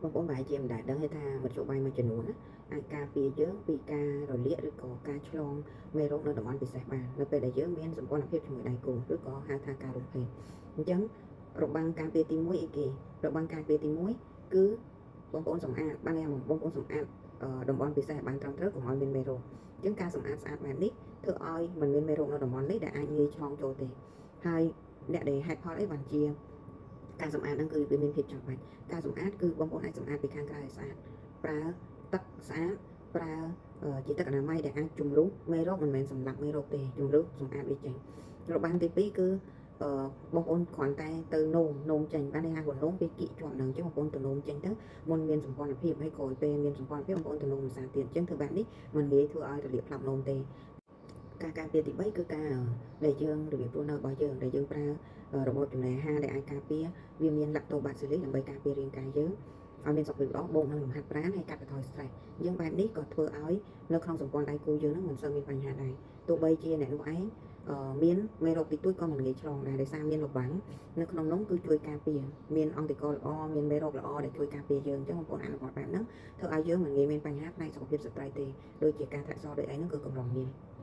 បងប្អូនប្រហែលជាមិនដែលដឹងទេថាមធ្យោបាយមួយចំនួនណាអាចការពារយើងពីការរលាកឬក៏ការឆ្លងមេរោគនៅតំបន់ពិសេសបាននៅពេលដែលយើងមានសម្ព័ន្ធភាពជាមួយដៃគូឬក៏ហៅថាការរួមភេទអញ្ចឹងរបាំងការពារទី1អីគេរបាំងការពារទី1គឺបងប្អូនសម្អាតបានន័យថាបងប្អូនសម្អាតតំបន់ពិសេសឲ្យបានត្រឹមត្រូវកុំឲ្យមានមេរោគអញ្ចឹងការសម្អាតស្អាតបែបនេះធ្វើឲ្យមិនមានមេរោគនៅតំបន់នេះដែលអាចងាយឆ្លងចូលទេហើយអ្នកដែលហេតុផលអីបានជាការសម្អាតហ្នឹងគឺវាមានភាពចាំបាច់ការសម្អាតគឺបងប្អូនអាចសម្អាតពីខាងក្រៅឲ្យស្អាតប្រើទឹកស្អាតប្រើជាទឹកអនាម័យដែលអាចជំរុះមេរោគមិនមែនសម្លាប់មេរោគទេជំរុះសម្អាតវាចេញរបាំងទី2គឺអឺបងប្អូនគ្រាន់តែទៅនោមនោមចេញបានន័យថាគាត់នោមពេលគៀកជាប់នឹងអញ្ចឹងបងប្អូនទៅនោមចេញទៅមុនមានសម្ព័ន្ធភាពហើយក្រោយពេលមានសម្ព័ន្ធភាពបងប្អូនទៅនោមភាសាទៀតអញ្ចឹងធ្វើបែបនេះមិនងាយធ្វើឲ្យរលាកផ្លាប់នោមទេការការពារទី3គឺការដែលយើងរបៀបរស់នៅរបស់យើងដែលយើងប្រើរបបចំណីអាហារដែលអាចការពារវាមាន lactobacillus ដើម្បីការពាររាងកាយយើងឲ្យមានសុខភាពល្អបូកនឹងលំហាត់ប្រាណហើយកាត់បន្ថយ stress យើងបែបនេះក៏ធ្វើឲ្យនៅក្នុងសម្ព័ន្ធដៃគូយើងនឹងមិនសូវមានបញ្ហាដែរទោះបីជាអ្នកនោះឯងមានមេរោគតិចតួចក៏មិនងាយឆ្លងដែរដោយសារមានរបាំងនៅក្នុងនោះគឺជួយការពារមានអង់តិករល្អមានមេរោគល្អដែលជួយការពារយើងអញ្ចឹងបងប្អូនអនុវត្តបែបហ្នឹងធ្វើឲ្យយើងមិនងាយមានបញ្ហាផ្នែកសុខភាពស្ត្រីទេដូចជាការធាក់សដូចអីហ្នឹងគឺកម្រមាន។